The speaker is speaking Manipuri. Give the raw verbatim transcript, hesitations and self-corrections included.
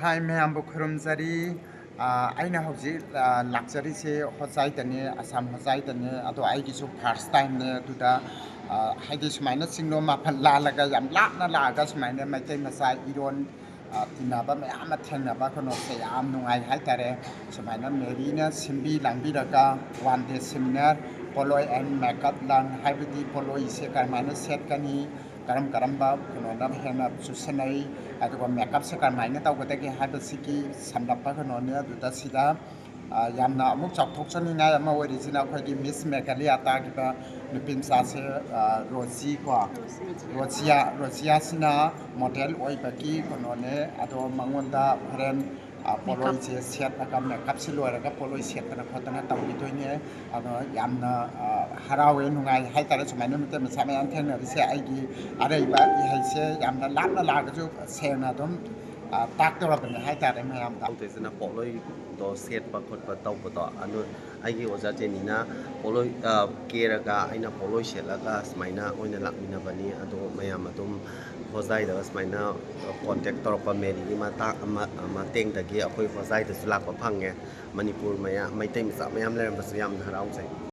ꯍꯥꯏ ꯃꯌꯥꯝꯕꯨ ꯈꯨꯔꯨꯝꯖꯔꯤ꯫ ꯑꯥ, ꯑꯩꯅ ꯍꯧꯖꯤꯛ, ꯑꯥ, ꯂꯥꯛꯆꯔꯤꯁꯦ ꯍꯣꯖꯥꯏꯗꯅꯦ, ꯑꯁꯥꯝ ꯍꯣꯖꯥꯏꯗꯅꯦ꯫ ꯑꯗꯣ ꯑꯩꯒꯤꯁꯨ first timeꯅꯦ꯫ ꯑꯗꯨꯗ, ꯑꯥ, ꯍꯥꯏꯗꯤ ꯁꯨꯃꯥꯏꯅ ꯆꯤꯡꯂꯣꯝ ꯃꯥꯄꯜ ꯂꯥꯜꯂꯒ ꯌꯥꯝ ꯂꯥꯞꯅ ꯂꯥꯛꯑꯒ ꯁꯨꯃꯥꯏꯅ ꯃꯩꯇꯩ ꯃꯆꯥ ꯏꯔꯣꯟ, ꯑꯥ, ꯇꯤꯟꯅꯕ ꯃꯌꯥꯝ ꯑꯃ ꯊꯦꯡꯅꯕ ꯀꯩꯅꯣꯁꯦ ꯌꯥꯝ ꯅꯨꯡꯉꯥꯏ ꯍꯥꯏꯇꯥꯔꯦ꯫ ꯁꯨꯃꯥꯏꯅ ꯃꯦꯔꯤꯅ ꯁꯤꯟꯕꯤ ꯂꯥꯡꯕꯤꯔꯒ one day seminar, ꯄꯣꯠꯂꯣꯏ and makeup learn, ꯍꯥꯏꯕꯗꯤ ꯄꯣꯠꯂꯣꯏꯁꯦ ꯀꯔꯝꯍꯥꯏꯅ ꯁꯦꯠꯀꯅꯤ, ꯀꯔꯝ ꯀꯔꯝꯕ ꯀꯩꯅꯣꯅ ꯍꯦꯟꯅ ꯆꯨꯁꯟꯅꯩ, ꯑꯗꯨꯒ makeupꯁꯦ ꯀꯔꯝꯍꯥꯏꯅ ꯇꯧꯒꯗꯒꯦ ꯍꯥꯏꯕꯁꯤꯒꯤ ꯁꯝꯂꯞꯄ ꯀꯩꯅꯣꯅꯦ꯫ ꯑꯗꯨꯗ ꯁꯤꯗ, ꯑ, ꯌꯥꯝꯅ ꯑꯃꯨꯛ ꯆꯥꯎꯊꯣꯛꯆꯅꯤꯡꯉꯥꯏ ꯑꯃ ꯑꯣꯏꯔꯤꯁꯤꯅ ꯑꯩꯈꯣꯏꯒꯤ Miss Meghalaya ꯇꯥꯈꯤꯕ ꯅꯨꯄꯤ ꯃꯆꯥꯁꯦ, ꯑ, ꯔꯣꯖꯤ ꯀꯣ, ꯔꯣꯖꯤꯌꯥ, ꯔꯣꯖꯤꯌꯥꯁꯤꯅ model ꯑꯣꯏꯕꯒꯤ ꯀꯩꯅꯣꯅꯦ꯫ ꯑꯗꯣ ꯃꯉꯣꯟꯗ ꯍꯣꯔꯦꯟ, ꯑ, ꯄꯣꯠꯂꯣꯏꯁꯦ ꯁꯦꯠꯂꯒ makeupꯁꯦ ꯂꯣꯏꯔꯒ ꯄꯣꯠꯂꯣꯏ ꯁꯦꯠꯇꯅ ꯈꯣꯠꯇꯅ ꯇꯧꯈꯤꯗꯣꯏꯅꯦ꯫ ꯑꯗꯣ ꯌꯥꯝꯅ, ꯑ, ꯍꯔꯥꯎꯋꯦ, ꯅꯨꯡꯉꯥꯏ ꯍꯥꯏꯇꯥꯔꯦ꯫ ꯁꯨꯃꯥꯏꯅ ꯃꯩꯇꯩ ꯃꯆꯥ ꯃꯌꯥꯝ ꯊꯦꯡꯅꯔꯤꯁꯦ꯫ ꯑꯩꯒꯤ ꯑꯔꯩꯕ ꯏꯍꯩꯁꯦ ꯌꯥꯝꯅ ꯂꯥꯞꯅ ꯂꯥꯛꯑꯒꯁꯨ ꯁꯦꯡꯅ ꯑꯗꯨꯝ, ꯑ, ꯇꯥꯛꯇꯧꯔꯕꯅꯦ ꯍꯥꯏꯇꯥꯔꯦ ꯃꯌꯥꯝꯗ꯫ ꯇꯧꯗꯣꯏꯁꯤꯅ ꯄꯣꯠꯂꯣꯏꯗꯣ ꯁꯦꯠꯄ ꯈꯣꯠꯄ ꯇꯧꯕꯗꯣ꯫ ꯑꯗꯨ ꯑꯩꯒꯤ ꯑꯣꯖꯥ ꯖꯦꯅꯤꯅ ꯄꯣꯠꯂꯣꯏ, ꯑ, ꯀꯦꯔꯒ ꯑꯩꯅ ꯄꯣꯠꯂꯣꯏ ꯁꯦꯠꯂꯒ ꯁꯨꯃꯥꯏꯅ ꯑꯣꯏꯅ ꯂꯥꯛꯃꯤꯟꯅꯕꯅꯤ꯫ ꯑꯗꯣ ꯃꯌꯥꯝ ꯑꯗꯨꯝ ꯍꯣꯖꯥꯏꯗꯒ ꯁꯨꯃꯥꯏꯅ contact ꯇꯧꯔꯛꯄ ꯃꯦꯔꯤꯒꯤ ꯃꯇꯥꯡ ꯑꯃ, ꯃꯇꯦꯡꯗꯒꯤ ꯑꯩꯈꯣꯏ ꯍꯣꯖꯥꯏꯗꯁꯨ ꯂꯥꯛꯄ ꯐꯪꯉꯦ꯫ ꯃꯅꯤꯄꯨꯔ ꯃꯌꯥꯝ, ꯃꯩꯇꯩ ꯃꯆꯥ ꯃꯌꯥꯝ ꯂꯩꯔꯝꯕꯁꯨ ꯌꯥꯝꯅ ꯍꯔꯥꯎꯖꯩ꯫